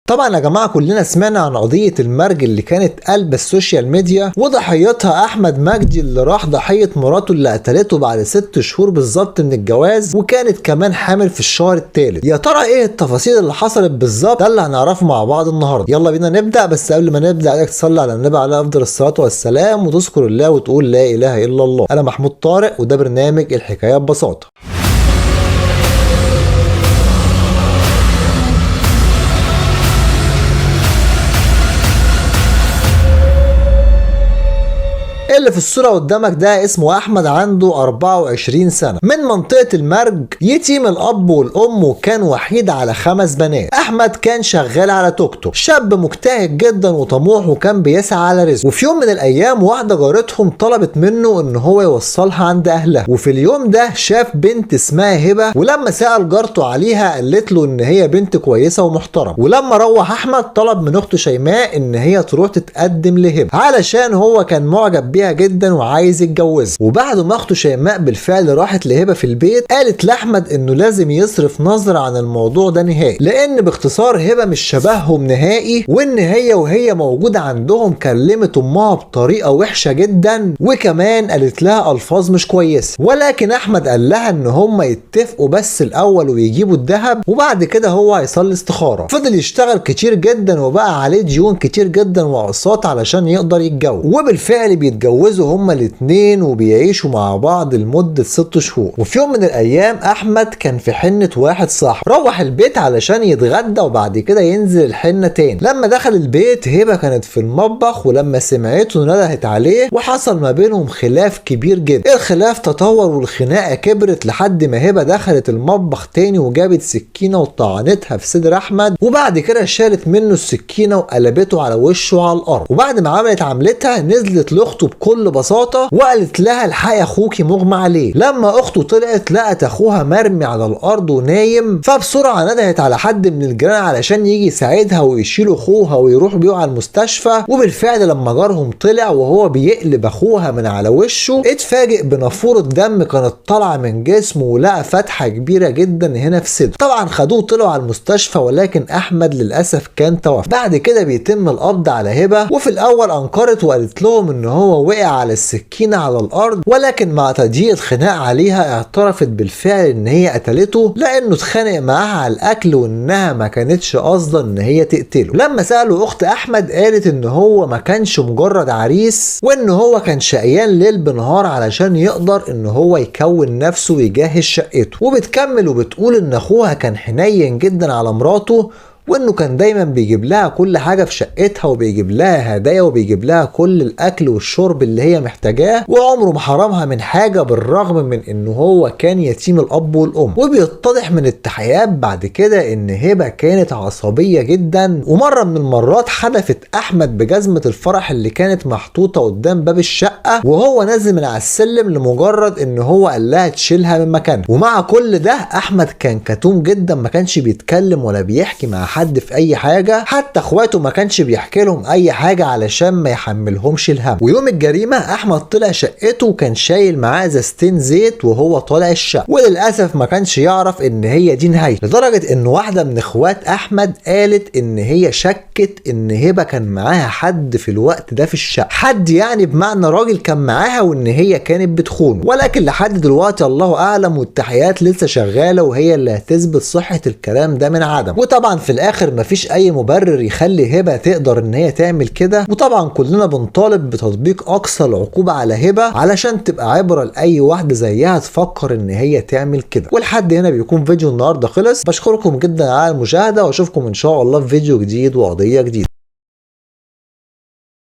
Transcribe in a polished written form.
طبعا يا جماعة كلنا سمعنا عن قضية المرج اللي كانت قلب ال social media، وضحيتها احمد مجدي اللي راح ضحية مراته اللي قتلته بعد 6 شهور بالظبط من الجواز، وكانت كمان حامل في الشهر الثالث. يا ترى ايه التفاصيل اللي حصلت بالظبط؟ ده اللي هنعرفه مع بعض النهارده. يلا بينا نبدا، بس قبل ما نبدا عليك تصلي على النبي عليه افضل الصلاة والسلام، وتذكر الله وتقول لا اله الا الله. انا محمود طارق، وده برنامج الحكاية ببساطة. اللي في الصورة قدامك ده اسمه احمد، عنده 24 سنة، من منطقة المرج، يتيم الاب والام، وكان وحيد على 5 بنات. احمد كان شغال على توك توك، شاب مجتهد جدا وطموح، وكان بيسعى على رزقه. وفي يوم من الايام واحدة جارتهم طلبت منه ان هو يوصلها عند اهلها، وفي اليوم ده شاف بنت اسمها هبة، ولما سأل جارته عليها قالت له ان هي بنت كويسة ومحترمة. ولما روح احمد طلب من اخته شيماء ان هي تروح تتقدم لهبة علشان هو كان معجب بيها جدا وعايز يتجوزها. وبعد ما اخته شيماء بالفعل راحت لهبه في البيت، قالت لاحمد انه لازم يصرف نظر عن الموضوع ده نهائي، لان باختصار هبه مش شبههم نهائي، وان هي وهي موجودة عندهم كلمت امها بطريقة وحشة جدا، وكمان قالت لها الفاظ مش كويسة. ولكن احمد قال لها ان هم يتفقوا بس الاول ويجيبوا الذهب، وبعد كده هو هيصلي استخاره. فضل يشتغل كتير جدا وبقى عليه ديون كتير جدا واقساط علشان يقدر يتجوز، وبالفعل بيتجوزوا هما الاتنين وبيعيشوا مع بعض لمدة 6 شهور. وفي يوم من الايام احمد كان في حنة واحد صاحبه، روح البيت علشان يتغدى وبعد كده ينزل الحنة تاني. لما دخل البيت هبة كانت في المطبخ، ولما سمعته ندهت عليه، وحصل ما بينهم خلاف كبير جدا. الخلاف تطور والخناقة كبرت لحد ما هبة دخلت المطبخ تاني وجابت سكينة وطعنتها في صدر احمد، وبعد كده شالت منه السكينة وقلبته على وشه على الارض. وبعد ما عملت عملتها نزلت لاخته بكل بساطة وقالت لها الحقي اخوكي مغمى عليه. لما اخته طلعت لقت اخوها مرمي على الارض ونايم، فبسرعة ندهت على حد من الجيران علشان يجي يساعدها ويشيل اخوها ويروح بيه على المستشفى. وبالفعل لما جارهم طلع وهو بيقلب اخوها من على وشه، اتفاجئ بنافورة دم كانت طالعة من جسمه، ولقى فتحة كبيرة جدا هنا في صدره. طبعا خدوه طلعوا على المستشفى، ولكن احمد للاسف كان توفى. بعد كده بيتم القبض على هبة، وفي الاول انكرت وقالت لهم ان هو وقع على السكينة على الارض، ولكن مع تضييق الخناق عليها اعترفت بالفعل ان هي قتلته، لانه اتخانق معاها على الاكل وانها ما كانتش قاصده ان هي تقتله. لما سالوا اخت احمد قالت ان هو ما كانش مجرد عريس، وان هو كان شقيان ليل بنهار علشان يقدر ان هو يكون نفسه ويجهز شقته. وبتكمل وبتقول ان اخوها كان حنين جدا على مراته، وانه كان دايما بيجيب لها كل حاجة في شقتها، وبيجيب لها هدايا، وبيجيب لها كل الاكل والشرب اللي هي محتاجاه، وعمره ما حرمها من حاجة، بالرغم من انه هو كان يتيم الاب والام. وبيتضح من التحقيقات بعد كده ان هبه كانت عصبية جدا، ومرة من المرات حدفت احمد بجزمه الفرح اللي كانت محطوطة قدام باب الشقة وهو نازل من على السلم، لمجرد ان هو قال لها تشيلها من مكانها. ومع كل ده احمد كان كتوم جدا، ما كانش بيتكلم ولا بيحكي مع حد في اي حاجة، حتى اخواته ما كانش بيحكي لهم اي حاجة علشان ما يحملهمش الهم. ويوم الجريمة احمد طلع شقته وكان شايل معاه ازازتين زيت وهو طالع الشقة، وللاسف ما كانش يعرف ان هي دي نهايته، لدرجة ان واحدة من اخوات احمد قالت ان هي شكت ان هبه كان معاها حد في الوقت ده في الشقة، حد يعني بمعنى راجل كان معاها، وان هي كانت بتخونه. ولكن لحد دلوقتي الله اعلم، والتحقيقات لسه شغالة وهي اللي هتثبت صحة الكلام ده من عدم. وطبعا في الاخر مفيش اي مبرر يخلي هبه تقدر ان هي تعمل كده، وطبعا كلنا بنطالب بتطبيق اقصى العقوبة على هبه علشان تبقى عبره لاي واحدة زيها تفكر ان هي تعمل كده. ولحد هنا بيكون فيديو النهارده خلص. بشكركم جدا على المشاهدة، واشوفكم ان شاء الله في فيديو جديد وقضية جديدة.